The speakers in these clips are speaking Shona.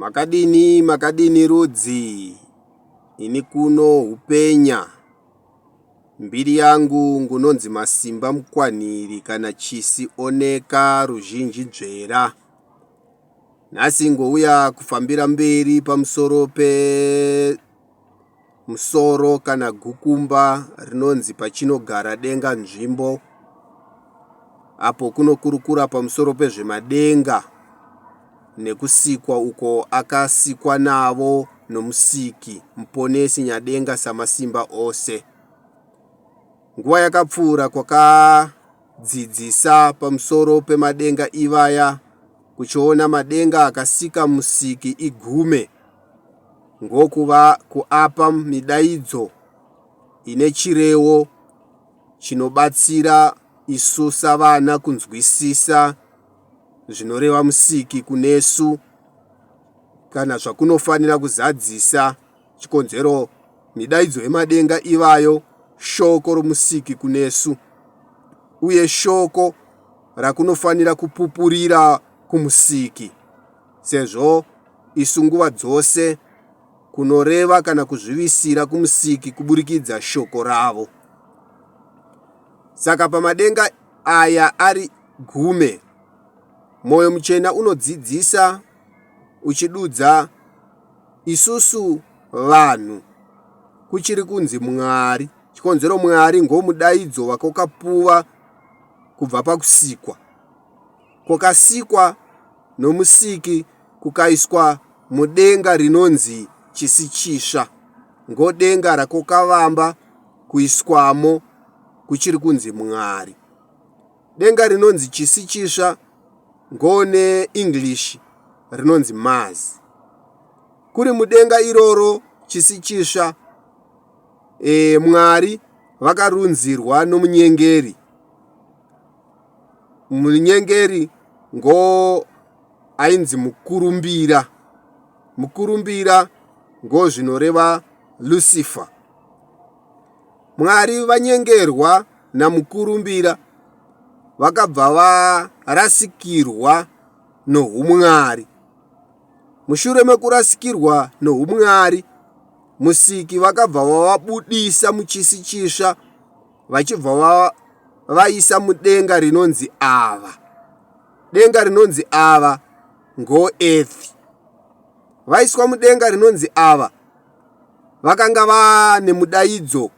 Makadini makadini rudzi ini kuno hupenya mbiri yangu ngunonzi masimba mukwanhiri kana chisi oneka ruzhinji dzvera nhasi ngouya kufambira mberi pamusoro pe musoro kana gukumba rinonzi pachinogara denga nzvimbo apo kunokurukura pamusoro pezvemadenga nekusikwa uko akasikwa navo nomusiki muponesi nyadenga samasimba ose nguva yakapfuura kwakadzidzisa pamusoro pemadenga ivaya kuchiona madenga akasika musiki igume ngokuva kuapa midaidzo ine chirewo chinobatsira isu savana kunzwisisa zvinoreva musiki kunesu kana zvakunofanira kuzadzisa chikonzero midaidzo yemadenga ivayo shoko romusiki kunesu uye shoko rakunofanira kupupurira kumusiki sezvo isu nguva dzose kunoreva kana kuzvivisira kumusiki kuburikidza shoko ravo. Saka pamadenga aya ari gume, mwoyo muchena unodzidzisa uchidudza isusu vanhu kuchiri kunzi Mwari. Chikonzero Mwari ngomudaidzo wakokapuva kubva pakusikwa. Kwakasikwa nomusiki kukaiswa mudenga rinonzi Chisichisva, ngodenga rakokavamba kuiswamo kuchiri kunzi Mwari. Denga rinonzi Chisichisva ngone English rinonzi Mars. Kuri mudenga iroro Chisichisva, e, Mwari vakarunzirwa nomunyengeri. Munyengeri ngo ainzi mukurumbira. Mukurumbira ngo zvinoreva Lucifer. Mwari vanyengerwa namukurumbira vakabva varasikirwa nohumwari. Mushure mekurasikirwa nohumwari, Musiki vakabva vavabudisa muchisi chisva vachibva vavaisa mudenga rinonzi ava. Denga rinonzi ava ngo earth. Vaiswa mudenga rinonzi ava vakanga vane mudaidzo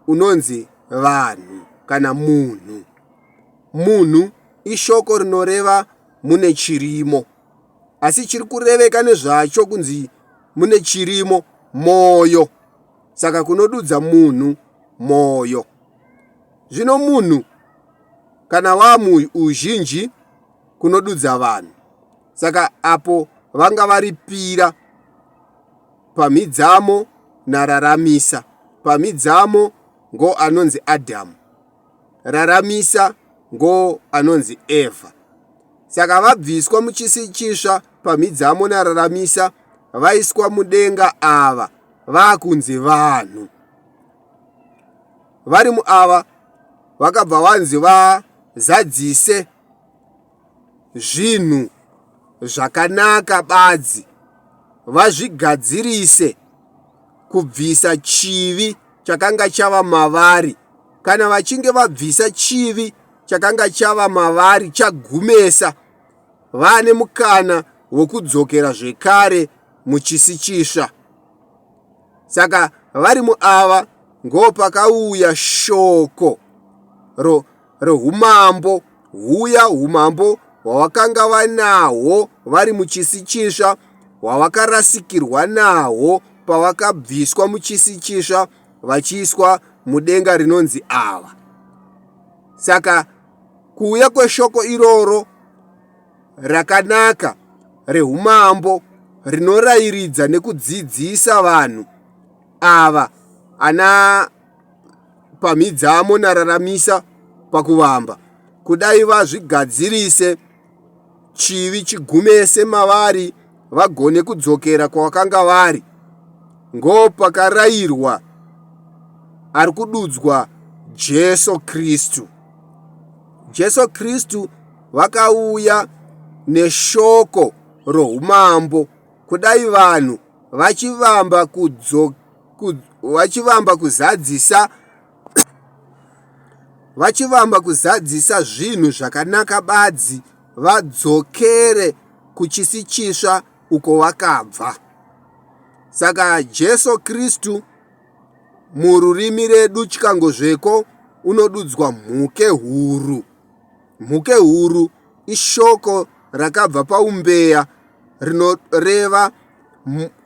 unonzi vanhu kana munhu. Munhu ishoko rinoreva mune chirimo. Asi chiri kureveka nezvacho kunzi mune chirimo moyo. Saka kunodudza munhu moyo. Zvino munhu kana wamuuzhinji kunodudza vanhu. Saka apo vanga varipira pamhidzamo nararamisa. Pamhidzamo ngo anonzi Adhamu. Raramisa ngo anonzi Evha. Saka vabviswa muchisi chisva pamhidzamo nararamisa vaiswa mudenga ava vakunzi vanhu. Vari muava vakabva vanzi vazadzise zvinhu zvakanaka badzi vazvigadzirise kubvisa chivi chakanga chava mavari. Kana vachinge vabvisa chivi chakanga chava mavari chagumesa, vane mukana wekudzokera zvekare muchisi chisva. Saka vari muava ngopakauya shoko ro rehumambo huya humambo hwavakanga vanahwo vari muchisi chisva hwavakarasikirwa nahwo pavakabviswa muchisi chisva vachiiswa mudenga rinonzi ava. Saka kuuya kweshoko iroro rakanaka rehumambo rinorayiridza nekudzidzisa vanhu ava ana pamhidzamo nararamisa pakuvamba kudai vazvigadzirise chivi chigumese mavari vagone kudzokera kwavakanga vari ngopakarayirwa ari kududzwa Jesu Kristu. Jesu Kristu vakauya neshoko roumambo. Kudai vanhu vachivamba kudzo, ku, vachivamba kuzadzisa vachivamba kuzadzisa zvinhu zvakanaka badzi vadzokere kuchisi chisva uko vakabva. Saka Jesu Kristu mururimi redu chikangozveko unodudzwa mhuke huru. Mhuke huru ishoko rakabva paumbeya rinoreva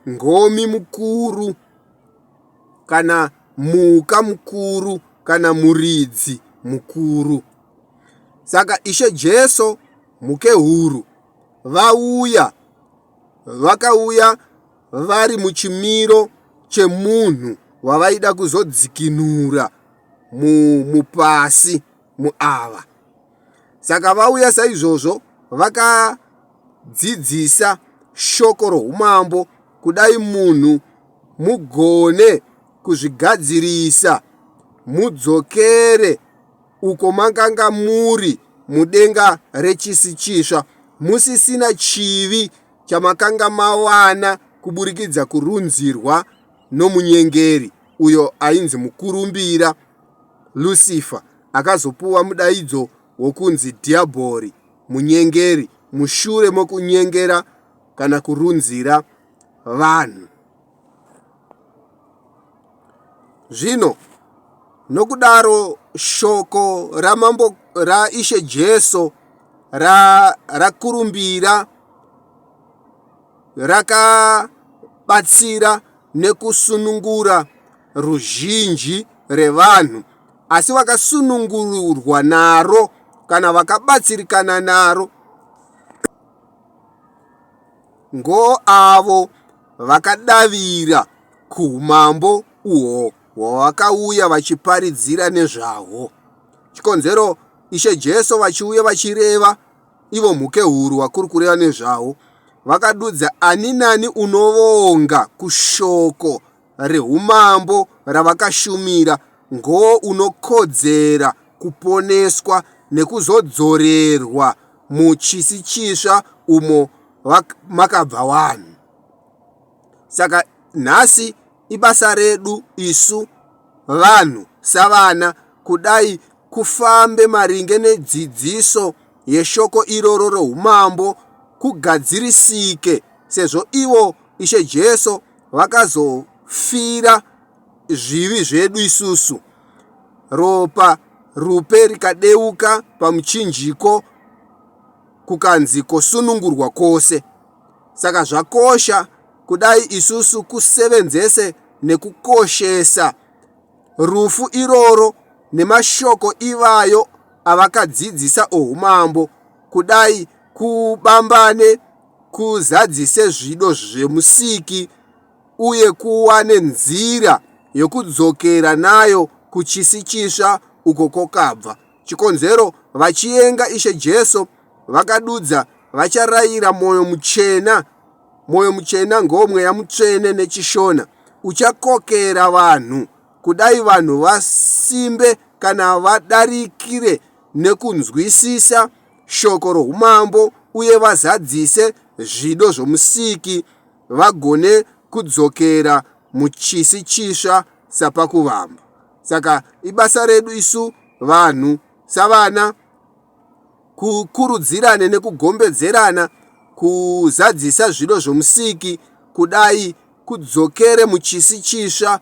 ngomi mukuru kana muka mukuru kana muridzi mukuru. Saka Ishe Jesu mhuke huru vauya vakauya vari muchimiro chemunhu wavaida kuzodzikinura mupasi muava. Saka vauya saizvozvo vakadzidzisa shoko roumambo kudai munhu mugone kuzvigadzirisa mudzokere uko makanga muri mudenga rechisi chisva musisina chivi chamakanga mawana kuburikidza kurunzirwa nomunyengeri uyo ainzi mukurumbira Lucifer akazopuwa mudaidzo wokunzi Dhiabhori, munyengeri, mushure mokunyengera kana kurunzira vanhu. Zvino nokudaro shoko ramambo raIshe Jesu rakurumbira ra rakabatsira nekusunungura ruzhinji revanhu asi vakasunungurwa naro kana vakabatsirikana naro ngo avo vakadavira kuumambo uhwo hwavakauya vachiparidzira nezvahwo. Chikonzero Ishe Jesu vachiuya vachireva ivo mhuke huru wakuri kureva nezvawo, vakadudza ani nani unovonga kushoko reumambo ravakashumira ngo unokodzera kuponeswa nekuzodzorerwa muchisi chisva umo makabva wanhu. Saka nhasi ibasa redu isu vanhu savana kudai kufambe maringe nedzidziso yeshoko iroro roumambo kugadzirisike sezvo ivo Ishe Jesu vakazofira zvivi zvedu isusu ropa rupe rikadeuka pamuchinjiko kukanzi kosunungurwa kwose. Saka zvakosha kudai isusu kusevenzese nekukoshesa rufu iroro nemashoko ivayo avakadzidzisa oumambo kudai kubambane kuzadzise zvido zvemusiki uye kuwane nzira yokudzokera nayo kuchisi chisva uko kwokabva. Chikonzero vachienga Ishe Jesu vakadudza vacharayira mwoyo muchena. Mwoyo muchena ngomweya mutsvene nechishona uchakokera vanhu kudai vanhu vasimbe kana vadarikire nekunzwisisa shoko roumambo uye vazadzise zvido zvomusiki vagone kudzokera muchisi chisva sapakuvamba. Saka ibasa redu isu vanhu savana kukurudzirane nekugombedzerana kuzadzisa zvido zvomusiki kudai kudzokere muchisi chisva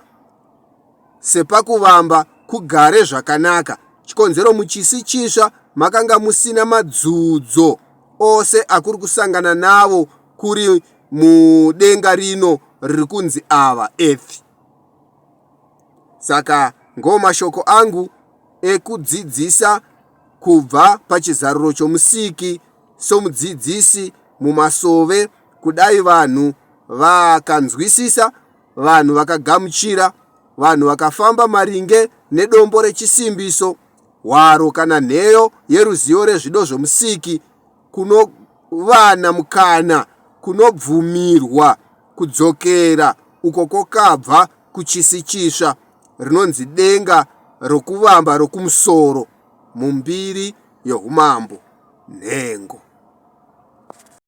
sepakuvamba kugare zvakanaka. Chikonzero muchisi chisva makanga musina madzudzo ose akuri kusangana navo kuri mudenga rino riri kunzi ava earth. Saka ngo mashoko angu ekudzidzisa kubva pachizaruro chomusiki somudzidzisi mumasove kudai vanhu vakanzwisisa vanhu vakagamuchira vanhu vakafamba maringe nedombo rechisimbiso hwaro kana nheyo yeruzivo rezvido zvomusiki kunovana mukana kunobvumirwa kudzokera uko kwakabva kuchisi chisva rinonzi denga rokuvamba rokumusoro mumbiri youmambo nhengo.